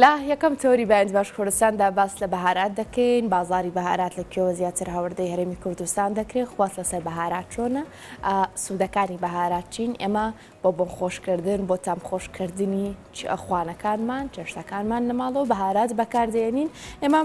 لە یەکەم تەوەری بەیانی باش کوردستاندا باس لە بەهارات دەکەین، بازاری بەهارات لە کوێوە زیاتر هاوردەی هەرێمی کوردستان دەکرێت، خواست لەسەر بەهارات چۆنە، سوودەکانی بەهارات چین، ئێمە بۆ بۆن خۆشکردن، بۆ تام خۆشکردنی خوانەکانمان، چێشتەکانمان لە ماڵەوە بەهارات بەکاردێنین. ئێمە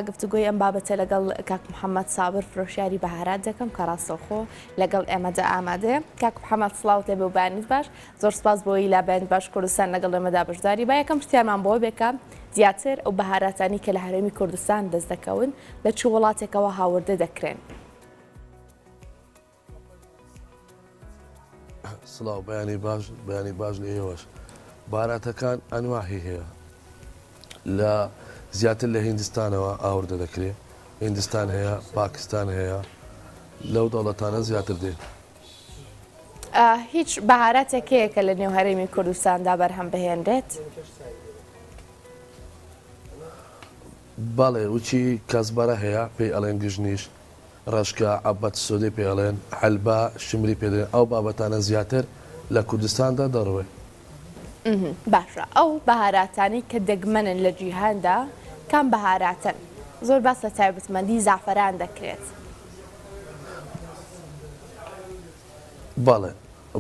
گفتوگۆی ئەم بابەتە لەگەڵ کاک محەممەد سابر فرۆشیاری بەهارات دەکەم کە ڕاستەوخۆ لەگەڵ ئێمەدا ئامادەیە. کاک محەممەد سڵاوت لێبێ و بەیانیت باش. زۆر سپاس بۆی لە بەیانی باش کوردستان لەگەڵ ئێمەدا بەشداری. با یەکەم پرسیارمان بۆ بێ کە زیاتر ئەو بەهاراتانەی کە لە هەرێمی کوردستان دەست دەکەون لە چ وڵاتێکەوە هاوردە دەکرێن؟ سڵاو بەیانی باش بەیانی باش لە ئێوەش باراتەکان ئەنواحی هەیە لە زیاتر لە هیندستانەوە ئاوردە دەکرێ هیندستان هەیە پاکستان هەیە لەو دەوڵەتانە زیاتر دێ. هیچ بەهاراتێک هەیە کە لە نێو هەرێمی کوردستاندا بەرهەم بهێنرێت؟ بەڵێ وچی کەسبەرە هەیە پێی ئەڵێن گژنیش ڕەشکە، عەبەت سۆدەی پێ ئەڵێن، حەلبە، شمری پێ دەڵێن، ئەو بابەتانە زیاتر لە کوردستاندا دەڕوێ. باشە ئەو بەهاراتانەی کە دەگمەنن لە جیهاندا کام بەهاراتەن؟ زۆر باس لە تایبەتمەندی زەعفەران دەکرێت. بەڵێ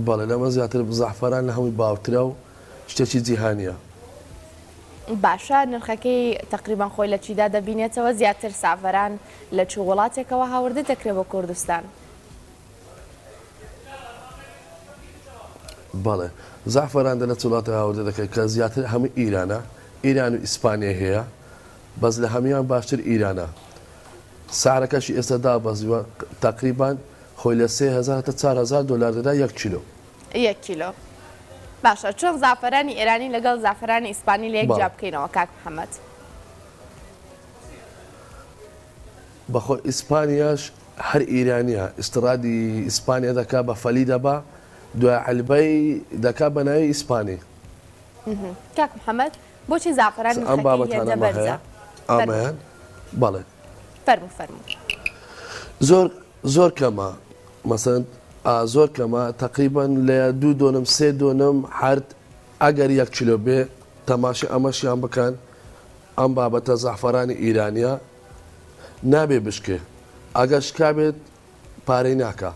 بەڵێ لەمە زیاتر زەعفەران لە هەمووی باوترە و شتێکی جیهانیە. باشە نرخەکەی تەقریبەن خۆی لە چیدا دەبینێتەوە؟ زیاتر سەعفەران لە چ وڵاتێکەوە هاوردە دەکرێت بۆ کوردستان؟ بەڵێ زەعفەران لە چ وڵاتێک هاوردە دەکرێت کە زیاتر هەموو ئیرانە ئیران و ئیسپانیای هەیە بەس لە هەموان باشتر ئیرانە سعرەکەشی ئێستا دابەزیوە تەقریبان خۆی لە 3000 هەتا 4000 دۆلار دەدا یەک کیلۆ. یەک کیلۆ باشە چۆن زەعفەرانی ئێرانی لەگەڵ زەعفەرانی ئیسپانی لە یەک جیا بکەینەوە کاک محەمەد؟ بەخۆ ئیسپانیاش هەر ئیرانیە ئیستڕادی ئیسپانیا دەکا بە فەلی دەبا دوای عەلبەی دەکا بە ناوی ئیسپانی. کاک محەمەد بۆچی زەعفەران ئەم نرخەکەی بابەتانە هێندە مە بەرزە؟ هەیە فەرموو. ئامەیان بەڵێ. فەرموو فەرموو. زۆر زۆر کەمە مەسەن ئا زۆر کەمە تەقریبەن لە دوو دۆنم سێ دۆنم هەرد ئەگەر یەک کیلۆ بێ تەماشی ئەمەشیان بکەن ئەم بابەتە زەعفەرانی ئیرانیە نابێ بشکێ ئەگەر شکابێت پارەی ناکا.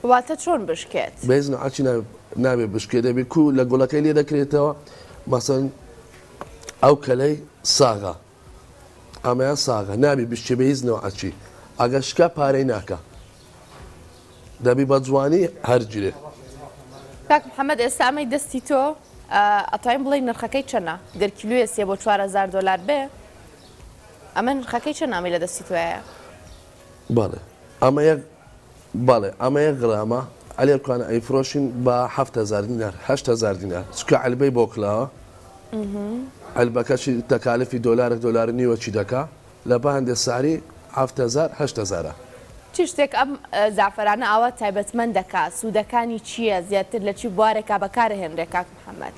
واتە چۆن بشکێت؟ بەیز نەعەچی نابێ بشکێ دەبێ کو لە گوڵەکەی لێ دەکرێتەوە مەسەن ئەو کەلەی ساغە ئەمەیان ساغە نابی بشکێ بە هیچ نەوعەکی ئەگەر شکا پارەی ناکا دەبی بە جوانی هەرگیرێ. کاک محمد ئێستا ئەمەی دەستی تۆ ئەتوانین بڵێین نرخەکەی چەنە گەر کیلۆیە سێ بۆ 4000 دۆلار بێ ئەمە نرخەکەی چەنە ئەمەی لە دەستی تۆیە؟ بەڵێ ئەمە یەک بەڵێ ئەمە یەک غرامە ئەلێرکانە ئەیفرۆشین بە 7000 دینار 8000 دینار چکە عەلبەی بۆ کلاوە عەلبەکەشی تەکالفی دۆلارێک دۆلار نیوە چی دەکا لە بە هەندێ سعری 7000 8000 چ شتێک ئەم زەعفەرانە ئاوا تایبەتمەند دەکا؟ سوودەکانی چییە؟ زیاتر لە چی بوارێکا بەکارئەهێنرێ کاک محەمەد؟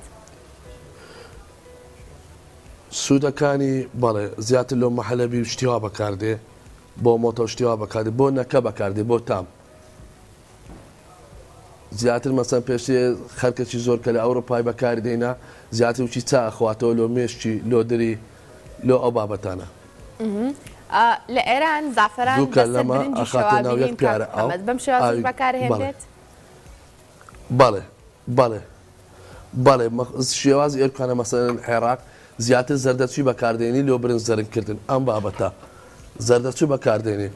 سوودەکانی بەڵێ زیاتر لۆ مەحلەبی و شتی وا بەکاردێ بۆ مۆتە و شتی وا بەکاردێ بۆ نەکە بەکاردێ بۆ تام زیاتر مەسەن پێشتێ خەرکەکی زۆر کە لە ئەوروپای بەکاری دێنا زیاتر وچی چا ئەخواتەوە لۆ مێشکی لۆ دری لۆ ئەو بابەتانە. لە ئێران زەعفەران دووکە بەسەر لەمە برنجیشەوە ئەخاتە ناو یەک بینیم کاک پیارە ئاو محەمەد بەم شێوازەش ئاوی بەڵێ بەکارهێنرێت؟ بەڵێ بەڵێ بەڵێ شێوازی ئێرکانە مەسەلەن عێراق زیاتر زەردەچووی بەکاردێنی لۆ برنج زەرنگ کردن ئەم بابەتە زەردەچوو بەکاردێنی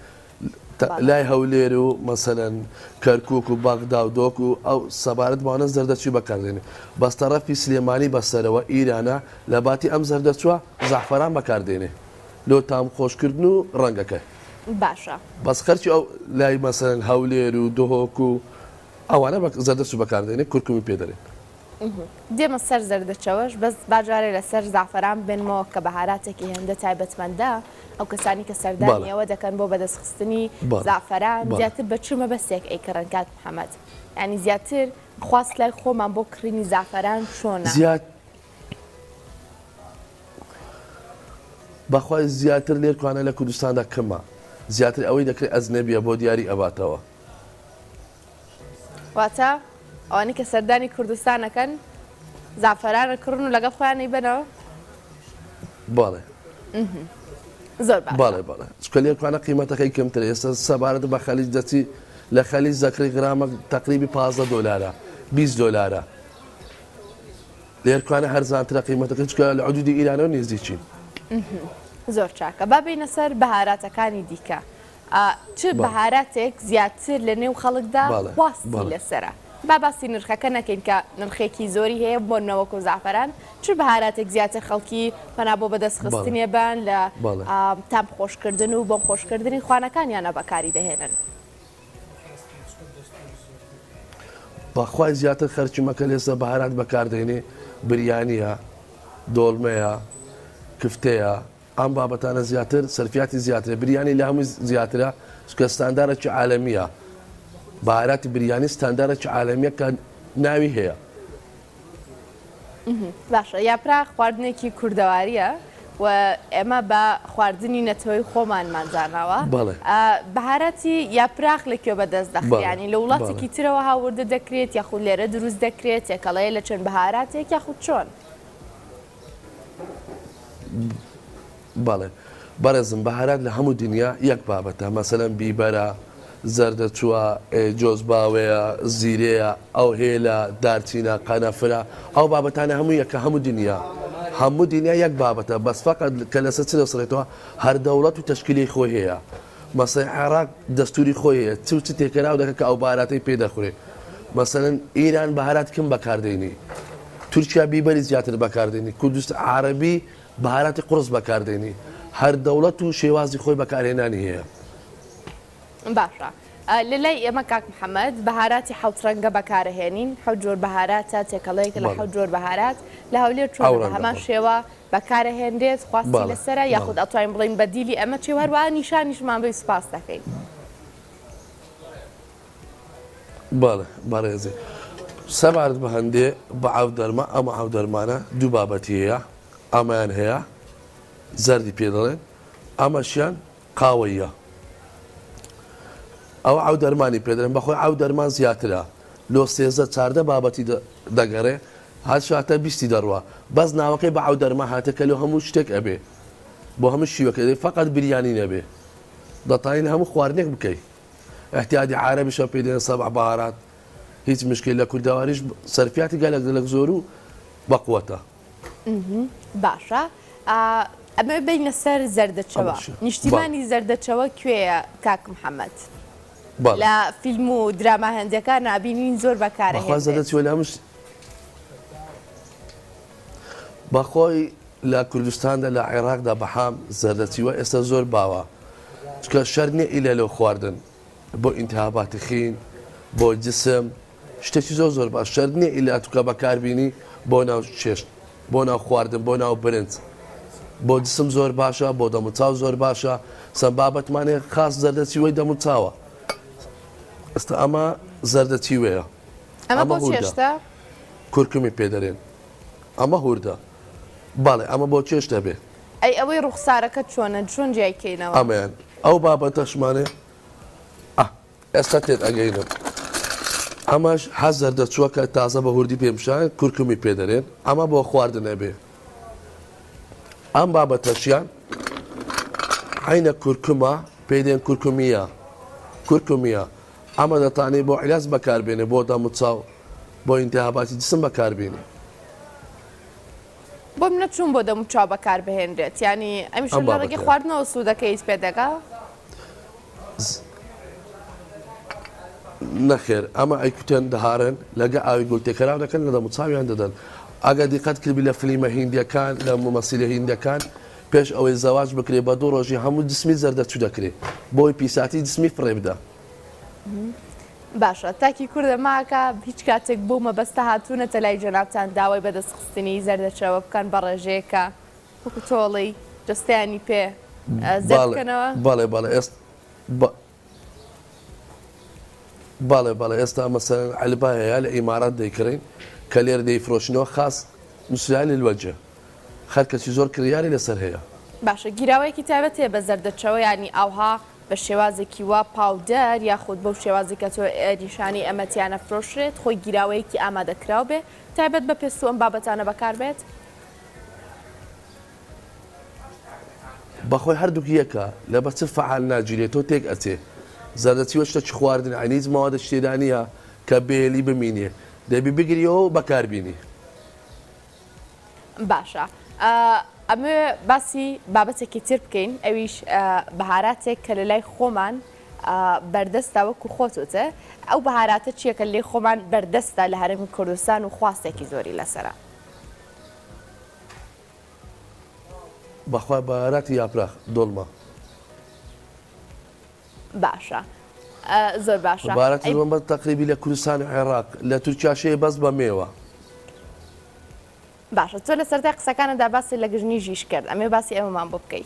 لای هەولێر و مەسەلەن کەرکوک و بەغدا و دۆک و ئەو سەبارەت بەوانە زەردەچووی بەکاردێنی بەس تەڕەفی سلێمانی بەسەرەوە ئیرانە لە باتی ئەم زەردەچووە زەعفەران بەکاردێنێ لۆ تام خۆشکردن و ڕەنگەکەی. باشە. بەس خەرکی ئەو لای مەسەلەن هەولێر و دهۆک و ئەوانە بە زەردەچوو بەکاردێنێ کورکومی پێ دەرێن. دێمە سەر زەردەچەوەش بەس با جارێ لەسەر زەعفەران بێنمەوە کە بەهاراتێکی هێندە تایبەتمەندە ئەو کەسانی کە سەردانی ئەوە دەکەن بۆ بەدەستخستنی زەعفەران زیاتر بە چ مەبەستێک ئەیکڕن کاک محەمەد یانی زیاتر خواست لای خۆمان بۆ کڕینی زەعفەران چۆنە؟ زیات بەخوای زیاتر لێرکانە لە کوردستاندا کەمە زیاتر ئەوەی دەکرێت ئەجنەبیە بۆ دیاری ئەباتەوە. واتە ئەوانەی کە سەردانی کوردستان ئەکەن. زافەرانە کڕن و لەگەڵ خۆیان ئەیبەنەوە؟ بەڵێ. زۆر باشە. بەڵێ بەڵێ چونکە لێرکوانە قیمەتەکەی کەمترە ئێستا سەبارەت بە خەلیج دەچی لە خەلیج دەکڕی غرامەک تەقریبی 15 دۆلارە 20 دۆلارە لێرکوانە هەرزانترە قیمەتەکەی چونکە لە حدودی ئیرانەوە نێزیکین. زۆر چاکە با بێینە سەر بەهاراتەکانی دیکە چ بەهاراتێک زیاتر لە نێو خەڵکدا خواستی لەسەرە؟ با باسی نرخەکە نەکەین کە نرخێکی زۆری هەیە بۆ نەوەک و زەعفەران، چ بەهاراتێک زیاتر خەڵکی پەنا بۆ بەدەستخستنی بەن لە تام خۆشکردن و بۆن خۆشکردنی خوانەکانیانە بەکاری دەهێنن؟ بەخوای زیاتر خەرچی مەکە لێسە بەهارات بەکاردێنێ بریانیە دۆڵمەیە کفتەیە ئەم بابەتانە زیاتر سەرفیاتی زیاترە بریانی لە هەمووی زیاترە چونکە ستاندارێکی عالەمیە بەهاراتی بریانی ستاندارێکی عالەمیە کە ناوی هەیە. باشە یاپرا خواردنێکی کوردەواریە و ئێمە بە خواردنی نەتەوەی خۆمانمان زاناوە بەهاراتی یاپراخ لە کوێ بەدەست دەخرێ یانی لە وڵاتێکی ترەوە هاوردە دەکرێت یاخود لێرە دروست دەکرێت تێکەڵەیە لە چەند بەهاراتێک یاخود چۆن؟ بەڵێ بەڕێزم بەهارات لە هەموو دنیا یەک بابەتە مەسەلەن بیبەرە زەردەچووە جۆزباوەیە زیرەیە ئەو هێلە دارچینە قەنەفرە ئەو بابەتانە هەموو یەکە هەموو دنیا هەموو دنیا یەک بابەتە بەس فقط کە لەسەر چ دەسڕێتەوە هەر دەوڵەت و تەشکیلی خۆی هەیە مەسەلەن عێراق دەستوری خۆی هەیە چ و چ تێکەراو دەکە کە ئەو باراتەی پێ دەخورێ مەسەلەن ئیران بەهارات کم بەکاردێنی تورکیا بیبەری زیاتر بەکاردێنی کوردست عربی بەهاراتی قوڕس بەکاردێنی هەر دەوڵەت و شێوازی خۆی بەکارهێنانی هەیە. باشە لەلای ئێمە کاک محمد بەهاراتی حەوت ڕەنگە بەکارەهێنین حەوت جۆر بەهاراتە تێکەڵەیەکە لە حەوت جۆر بەهارات لە هەولێر چۆنە بە هەمان شێوە بەکارەهێنرێت خواستی لەسەرە یاخود ئەتوانین بڵێین بەدیلی ئەمە چیە و هەروەها نیشانیشمان بەی سوپاس دەکەین. بەڵێ بەڕێزی سەبارەت بە هەندێ بە عەودەرمە ئەم عەودەرمانە دوو بابەتی هەیە ئەمەیان هەیە زەردی پێ دەڵێن ئەمەشیان قاوەییە ئەوە عەودەرمانی پێ دەڵێن بەخۆی عەودەرمان زیاترە لۆ 13 چاردە بابەتی دەگەڕێ هەر شاتە بیستی دەڕوا بەس ناوەکەی بە عەودەرمان هاتێ کە لۆ هەموو شتێک ئەبێ بۆ هەموو شیوەکە فقط بریانی نەبێ دەتوانین هەموو خواردنێک بکەی احتیادی عارەبیشە پێی دەڵێن سبع بهارات هیچ مشکل لە کوردەواریش سەرفیاتی گەلەک گەلەک زۆر و بەقوەتە. باشە ئەمە بینە سەر زەردەچەوە نیشتیمانی زەردەچەوە کوێیە کاک محەممەد؟ لە فیلم و دراما هەندەکان نابینین زۆر بەکارە زەردەچەوە لە هەموو بەخۆی لە کوردستاندا لە عێراقدا بەحام زەردەچیوە ئێستا زۆر باوە چونکە شەرت نیە ئیلا لۆ خواردن بۆ ئینتهاباتی خین بۆ جسم شتێکی زۆر زۆر باش شەرت نیە ئیلا توکە بەکاربینی بۆ ناو چێشت بۆ ناو خواردن بۆ ناو برنج بۆ جسم زۆر باشە بۆ دەموچاو زۆر باشە سەم بابەتمانێ خاص زەردەچیوەی دەموچاوە ئێستا ئەمە زەردەچیوەیە ئەمە بۆ چێشتە کورکمی پێ دەرێن ئەمە هوردە بەڵێ ئەمە بۆ چێشت ئەبێ. ئەی ئەوەی ڕوخسارەکەت چۆنە چۆن جیای کەینەوە؟ ئەمەیان ئەو بابەتەشمانێ ئە ئێستا تێت ئەگەینم ئەمەش هەر زەردەچووە کە تازە بە هوردی پێ بشان کورکمی پێ دەرێن ئەمە بۆ خواردن ئەبێ ئەم بابەتەشیان عینە کورکمە پێی دێن کورکمیە کورکمیە ئەمە دەتانی بۆ عیلاج بەکاربێنێ بۆ دەموچاو بۆ ئینتیهاباتی جسم بەکاربێنی. بۆم نەچوون بۆ دەم و چاو بەکار بهێنرێت یانی ئەمیشە ئەم لە ڕێگەی بابەتەیە. خواردنەوە سوودەکەیت پێ دەگا؟ نەخێر ئەمە ئەیکوتێن دەهارن لەگە ئاوی گوڵ تێکەراو دەکەن لە دەموچاویان دەدەن ئەگەر دیقەت کردبی لە فلیمە هیندیەکان لە مومەسیلە هیندەکان پێش ئەوەی زەواج بکرێ بە دوو ڕۆژی هەموو جسمی زەردەچوو دەکرێ بۆی پیساتی جسمی فڕێ بدا. باشە تاکی کوردە ماکە هیچ کاتێک بەو مەبەستە هاتوونەتە لای جەنابتان داوای بەدەست خستنی زەردەچەوە بکەن بە ڕێژەیەک کە وەکو تۆڵەی جەستەیانی پێ زەرد بەڵێ بکەنەوە؟ بەڵێ بەڵێ ئێست بە بەڵێ بەڵێ ئێستا مەسەلەن عەلبا هەیە لە ئیمارات دەیکڕین کە لێرە دەیفرۆشنەوە خاس نوسرایە للوجه خەرکەسی زۆر کڕیاری لەسەر هەیە. باشە گیراوەیەکی تایبەت هەیە بە زەردەچەوە یانی ئاوها؟ بە شێوازێکی وا powder یاخود بەو شێوازی کە تۆ نیشانی ئەمە تیا نەفرۆشرێت خۆی گیراوەیەکی ئامادەکراو بێ تایبەت بە پێست و ئەم بابەتانە بەکاربێت؟ بەخۆی هەردووک یەکە لەبەر چ فەعال ناگیرێ تۆ تێک ئەچێ زەردەچیوە شتەکی خواردنە عەینی هیچ مەوادێکی تێدا نیە کە بێلی بمینێ دەبی بگریەوە و بەکار بینی. باشە ئەمەوێ باسی بابەتێکی تر بکەین ئەویش بەهاراتێک کە لە لای خۆمان بەردەستە وەکو خۆت وتت ئەو بەهاراتە چییە کە لای خۆمان بەردەستە لە هەرێمی کوردستان و خواستێکی زۆری لەسەرە؟ بەخوا بەهاراتی یاپراخ دۆڵمە. باشە زۆر باشە. بەهاراتی دۆڵمە بەس تەقریبی لە کوردستان و عێراق لە تورکیاش هەیە بەس بە مێوە. باشە تۆ لە سەرەتای قسەکانتدا باست لە گژنیژیش کرد ئەمەوێ باسی ئەوەمان بۆ بکەی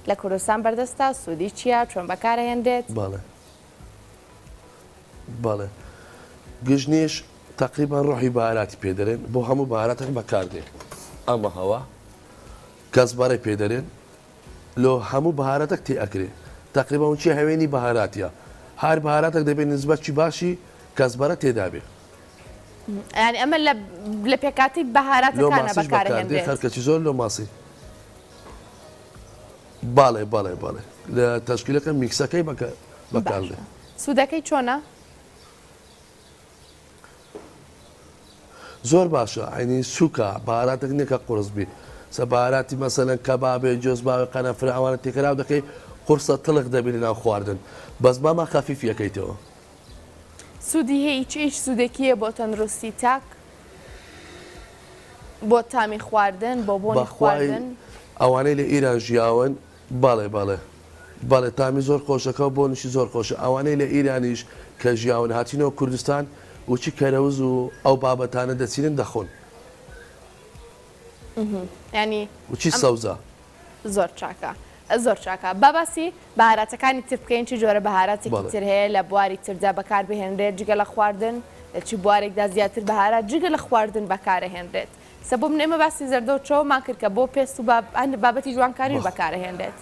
لە کوردستان بەردەستە سوودی چییە چۆن بەکارئەهێنرێت؟ بەڵێ بەڵێ گژنیش تەقریبەن ڕۆحی بەهاراتی پێ دەرێن بۆ هەموو بەهاراتێک بەکاردێ ئەمە هەوا کەسبەرەی پێ دەرێن لۆ هەموو بەهاراتەک تێ ئەکرێ تەقریبەن وچی هەوێنی بەهاراتیە هەر بەهاراتەک دەبێ نسبەکی باشی کەسبەرە تێدابێ. یانی ئەمە لە لە پێکاتی لۆ بەهاراتەکانە ماسیش بەکاردێ بەکارەهێنرێت. خەرکەچی زۆر لۆ ماسی. بەڵێ بەڵێ بەڵێ لە تەشکیلەکە میکسەکەی بەکە بەکاردێ. باشە سوودەکەی چۆنە؟ زۆر باشە عەینی سوکە بەهاراتێک نیە کە قورس بی سە بەهاراتی مەسەلەن کەبابێ جۆزباوێ قەرەنفلە ئەوانە تێکەراو دەکەی قورسە تڵخ دەبی لەناو خواردن بەس ماما خەفیفی ئەکەیتەوە. سوودی هەیە چ هیچ سوودێکی هەیە بۆ تەندروستی تاک بۆ تامی خواردن بۆ بۆنی بەخوای خواردن؟ ئەوانەی لە ئیران ژیاون بەڵێ بەڵێ بەڵێ تامی زۆر خۆشەکە و بۆنیشی زۆر خۆشە ئەوانەی لە ئیرانیش کە ژیاون هاتینەوە کوردستان وچی کەرەوز و ئەو بابەتانە دەچینن دەخۆن. یانی وچی ئەم سەوزە. زۆر چاکە زۆر چاکە با باسی بەهاراتەکانی تر بکەین چ جۆرە بەهاراتێکی بەڵێ. تر هەیە لە بواری تردا بەکاربهێنرێت جگە لە خواردن لە چ بوارێکدا زیاتر بەهارات جگە لە خواردن بەکارەهێنرێت سە بۆ من ئێمە باسی زەردە و چەوەمان کرد کە بۆ پێست و بابەتی جوانکاریش بەخ. بەکارەهێنرێت.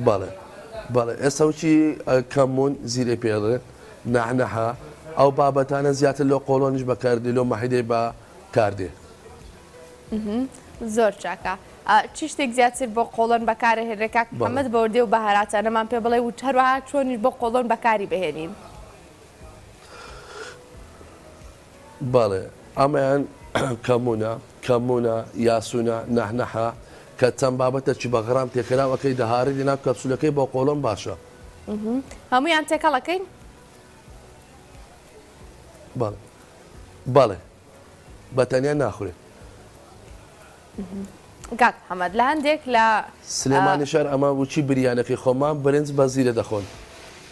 بەڵێ بەڵێ ئێستا وچی کەمون زیرەی پێ ئەڵێن نەعنەحە ئەو بابەتانە زیاتر لۆ قۆڵۆنیش بەکاردێ لۆ مەحیدەی بە کاردێ. زۆر چاکە چی شتێک زیاتر بۆ قۆڵۆن بەکارەهێنرێ کاک بەڵێ. محەمەد بەوردی و بەهاراتانەمان پێ بڵێ و هەروەها چۆنیش بۆ قۆڵۆن بەکاری بهێنین. بەڵێ ئەمەیان کەمونە، کەمونە، یاسونە، نەحنەحە، کە چەند بابەتەکی بە غرام تێکەراو ئەکەی دەهاڕی لەناو کەپسولەکەی بۆ قۆڵۆن باشە. هەموویان تێکەڵ ئەکەین؟ بەڵێ بەڵێ بە تەنیا ناخورێ. کاک محمد لە هەندێک لە. سلێمانی شار ئەمە وچی بریانەکەی خۆمان برنج بە زیرە دەخۆن.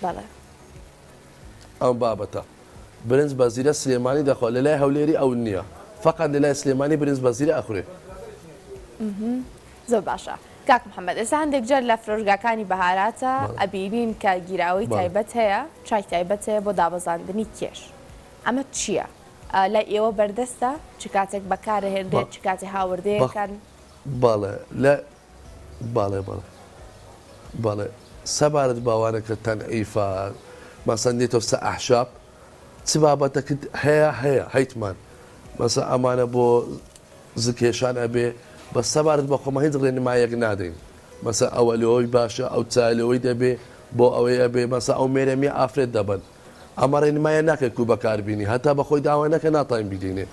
بەڵێ. ئەم بابەتە برنج بە زیرە سلێمانی دەخوا لە لای هەولێری ئەو نییە فەقەت لە لای سلێمانی برنج بە زیرە ئەخورێ. زۆر باشە کاک محمد ئێستا هەندێک جار لە فرۆشگاکانی بەهاراتە ئەبینین کە گیراوەی تایبەت هەیە چای تایبەت هەیە بۆ دابەزاندنی کێش ئەمە چییە لای ئێوە بەردەستە چ کاتێک بەکارەهێنرێت چ کاتێ هاوردەیەکان؟ بەڵێ لە بەڵێ بەڵێ بەڵێ سەبارەت باوانە کە تەنعیفە مەسەن دێتەوە سە ئەحشاب چ بابەتەکت هەیە هەیە هەیتمان مەسە ئەمانە بۆ زکێشان ئەبێ بەس سەبارەت بە خۆمان هیچ ڕێنمایەک نادەین مەسە ئەوە لۆی باشە ئەو چای لۆی دەبێ بۆ ئەوەی ئەبێ مەسە ئەو مێرەمیە ئافرەت دەبەن ئەمە ڕێنمایە ناکەی کو بەکار بینی هەتا بەخۆی داوا نەکە ناتاین بیدەینێ.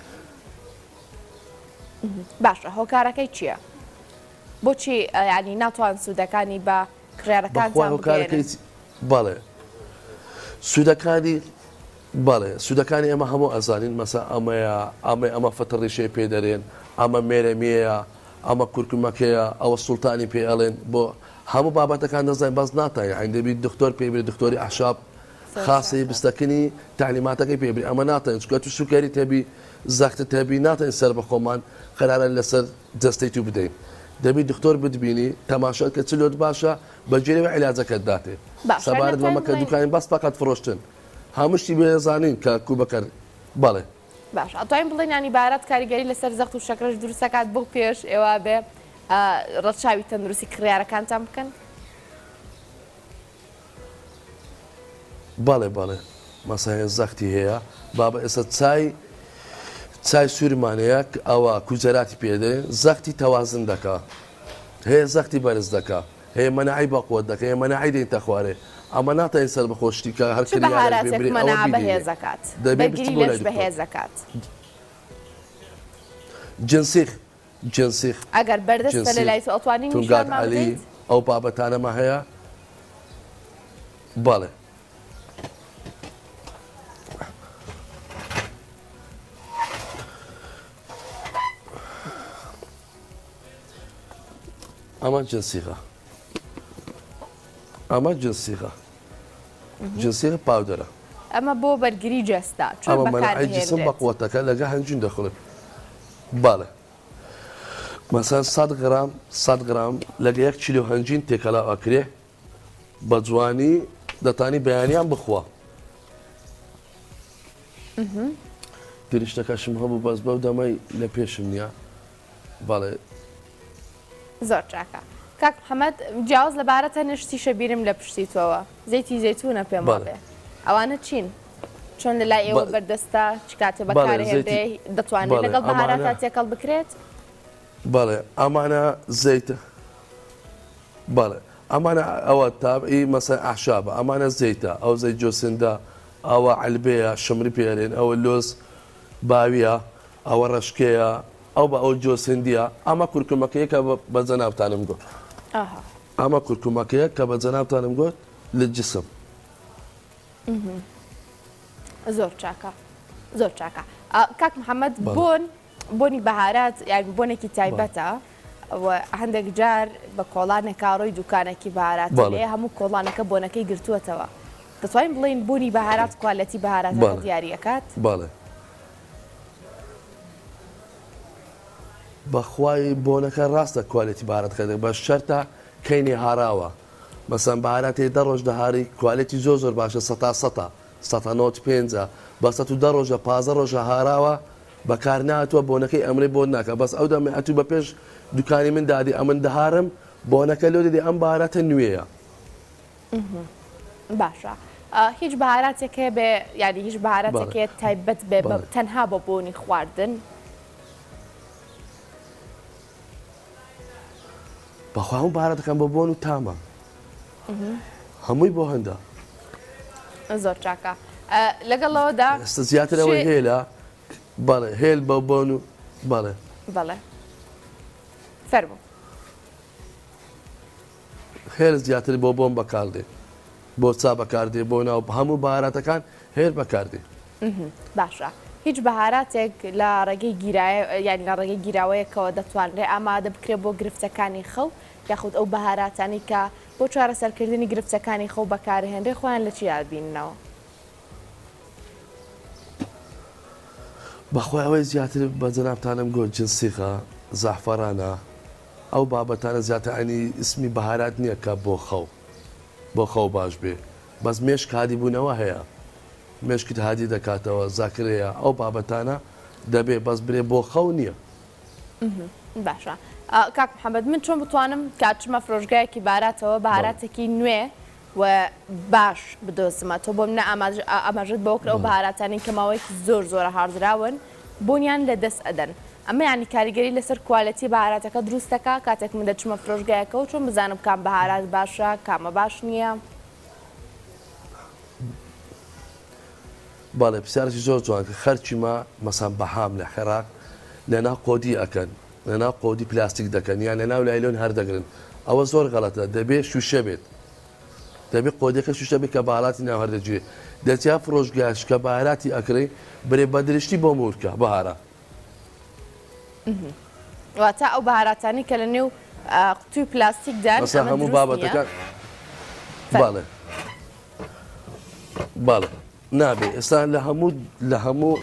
باشە هۆکارەکەی چییە؟ بۆچی یانی ناتوان سوودەکانی بە بەخوا کڕیارەکانتان هۆکارەکەی بگەیەنن؟ بەڵێ سوودەکانی بەڵێ سوودەکانی ئێمە هەموو ئەزانین مەسا ئەمەیە ئەمەی ئەمە فتر ڕیشەی پێ دەرێن ئەمە مێرەمیەیە ئەمە کورکومەکەیە ئەوە سوڵتانی پێ ئەڵێن بۆ هەموو بابەتەکان دەزانین بەس ناتانین عین دەبی دکتۆر پێ برێ دکتۆری ئەحشاب زۆر خاسی چاکە. بستەکنی تەعلیماتەکەی پێ بری ئەمە ناتەن چونکە تو سوکەریت هەبی زەختت هەبی ناتەن سەر بە خۆمان قەرارە لەسەر جەستەی تو بدەین دەبی دکتۆر بتبینی تەماشات کە چ لۆت باشە بە گوێرەوە عیلاجەکەت داتێ باشە سەبارەت بەمە نەتوانین کە بڵێین دوکانی بەس فەقەت فرۆشتن هەموو شتی بێ زانین کە کو بەکەر بەڵێ. باشە ئەتوانین بڵێین یانی بارات کاریگەری لەسەر زەخت و شەکرەش دروست ئەکات بۆ پێش ئێوە بێ. ڕەچاوی تەندروستی کڕیارەکانتان بکەن؟ بەڵێ بەڵێ مەسەلەن زەختی هەیە بابە ئێستا چای چای سوورمان هەیە ئەوە کوجەراتی پێ دەێن زەختی تەوازن دەکا هەیە زەختی بەرز دەکا هەیە مەناعی بەقوت دەکە هەیە مەناعی دێنتە خوارێ ئەمە ناتوانین سەر بەخۆ شتی کە هەر چ بەهاراتێک مەناعە بەهێزەکات دەبێ بەرگری لەش بەهێزەکات؟ جنسیخ جنسیخ ئەگەر بەردەستە لە جنسیخ لای تۆ ئەتوانی تونگات نیشانمان عەلی بدەیت؟ ئەو بابەتانەمە هەیە بەڵێ. ئەمە جنسیغە ئەمە جنسیغە جنسیغە powder ە ئەمە بۆ بەرگری جەستە چۆن ئەمە بەکار مەناعەی جسم بهێنرێت؟ بەقوەتەکە لەگە هەنجوین دەخورێت بەڵێ مەسەن 100 غرام 100 غرام لەگە یەک کیلۆ هەنجین تێکەڵاو ئەکرێ بە جوانی دەتانی بەیانیان بخوا گریشتەکەشم هەبوو بەس بەو دەمەی لە پێشم نییە بەڵێ. زۆر چاکە کاک محمد جیاواز لە بارەت هەنێ شتیشە بیرم لە پشتی تۆوە زەیتی زەیتونە پێم وابێ ئەوانە چین چۆن لە لای ئێوە بەردەستە چ کاتێ بەکارهێنرێ دەتوانرێت لەگەڵ بەهاراتا تێکەڵ بکرێت؟ بەڵێ ئەمانە زەیتە بەڵێ ئەمانە ئەوە تابعی مەسەن ئەحشابە ئەمانە زەیتە ئەو زەیت جۆسندە ئەوە عەلبەیە شمری پێرێن ئەوە لۆز باویە ئەوە ڕەشکەیە ئەو بە ئەو جۆز هندیە ئەمە کورکومەکەیە کە بە جەنابتانم گۆت ئەمە کورکومەکەیە کە بە جەنابتانم گۆت لە جسم. زۆر چاکە زۆر چاکە کاک محەممەد بۆن بۆنی بەهارات یان بۆنێکی تایبەتە هەندێک جار بە کۆڵانێکا ڕۆی دوکانێکی بەهارات لێ هەموو کۆڵانەکە بۆنەکەی گرتووەتەوە دەتوانین بڵێین بوونی بەهارات quality بەهاراتەکە دیاریەکات؟ بەڵێ. بەخوای بۆنەکە ڕاستە quality بەهاراتەکە دەکات بەس شەرتە کەینێ هاراوە مەسەن بەهاراتێ دە ڕۆژ دەهاری quality زۆر زۆر باشە سەتا سەتە سەتا نۆت پێنجە بەس ئەتوو دە ڕۆژە 15 ڕۆژە هاراوە بەکار ناتوە بۆنەکەی ئەمرێ بۆن ناکە بەس ئەو دەمێ ئەتوو بە پێش دوکانی من دادی ئەمن دەهارم بۆنەکە لۆ دێ ئەم بەهاراتە نوێیە. باشە هیچ بەهاراتێک هەیە بێ یانی هیچ بەهاراتێک هەیە تایبەت بێ بە تەنها بۆ بۆنی خواردن؟ بەخوا هەموو بەهاراتەکان بۆ بۆن و تامە هەمووی بۆ هەندە. زۆر چاکە لەگەڵەوەدا ئێستا زیاتر ئەوەی هێلە بەڵێ هێل بە بۆن و بەڵێ بەڵێ فەرموو. هێل زیاتر بۆ بۆم بەکاردێ بۆ چا بەکاردێ بۆ ناو هەموو بەهاراتەکان هێل بەکاردێ. باشە هیچ بەهاراتێک لە ڕێگەی گیرایە یانی لە ڕێگەی گیراوەیەکەوە دەتوانرێ ئامادە بکرێ بۆ گرفتەکانی خەو یاخود ئەو بەهاراتانەی کە بۆ چارەسەرکردنی گرفتەکانی خەو بەکارهێنرێ خۆیان لە چیا بیننەوە؟ بەخوای ئەوەی زیاتر بە جەنابتانم گۆت جنسیغە زەعفەرانە ئەو بابەتانە زیاتر عەینی ئیسمی بەهارات نیە کە بۆ خەو بۆ خەو باش بێ بەس مێشک هادی بوونەوە هەیە مێشکت هادی دەکاتەوە زاکرەیە ئەو بابەتانە دەبێ بەس برێ بۆ خەو نیە. باشە کاک محمد من چۆن بتوانم کە ئەچمە فرۆشگایەکی باراتەوە بەهاراتێکی نوێ و باش بدۆزمە تۆ بۆ منە ئاماژەت بەوە کرد ئەو بەهاراتانەی کە ماوەیەکی زۆر زۆرە هاڕدراون بۆنیان لە دەست ئەدەن ئەمە یانی کاریگەری لەسەر quality بەهاراتەکە دروست دەکا کاتێک من دەچمە فرۆشگایەکەوە چۆن بزانم کام بەهارات باشە کامە باش نییە؟ بەڵێ پرسیارێکی زۆر جوان کرد خەرکی مە مەسەن بەهام لە عێراق لەناو قۆدی ئەکەن لەناو قۆدی پلاستیک دەکەن یان لەناو لایلۆن هەردەگرن ئەوە زۆر غەڵەتە دەبێ شوشە بێت دەبێ قۆدیەکە شوشە بێت کە بەهاراتی ناو هەردەگیرێ دەچیا فرۆشگاش کە بەهاراتی ئەکڕی برێ بە درشتی بۆ مورکە بەهارا. واتە ئەو بەهاراتانەی کە لە نێو قوتوی پلاستیکدان مەسا ئەمە هەموو دروست نییە؟ بابەتەکان بەڵێ بەڵێ نابێ ئێستا لە هەموو لە هەموو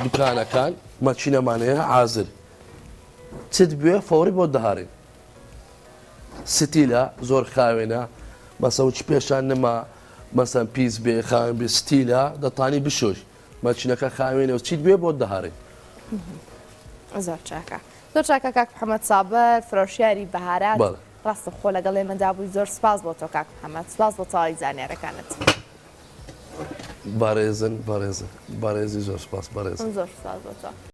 دوکانەکان مەکینەمان هەیە حازر چت بوێ فەوری بۆ دەهارین ستیلە زۆر خاوێنە مەسەن وچ پێشان نما مەسەن پیس بێ خاوێن بێ ستیلە دەتانی بشۆی مەچینەکە خاوێنە و چیت بێ بۆت دەهارێ. زۆر چاکە زۆر چاکە کاک محەممەد سابر فرۆشیاری بەهارات بەڵێ. ڕاستە خۆ لەگەڵ ئێمەدا بووی زۆر سپاس بۆ تۆ کاک محەممەد سپاس بۆ تەواوی زانیارەکانت. بەڕێزن بەڕێزن بەڕێزی زۆر سپاس بەڕێزن. زۆر سپاس بۆ تۆ.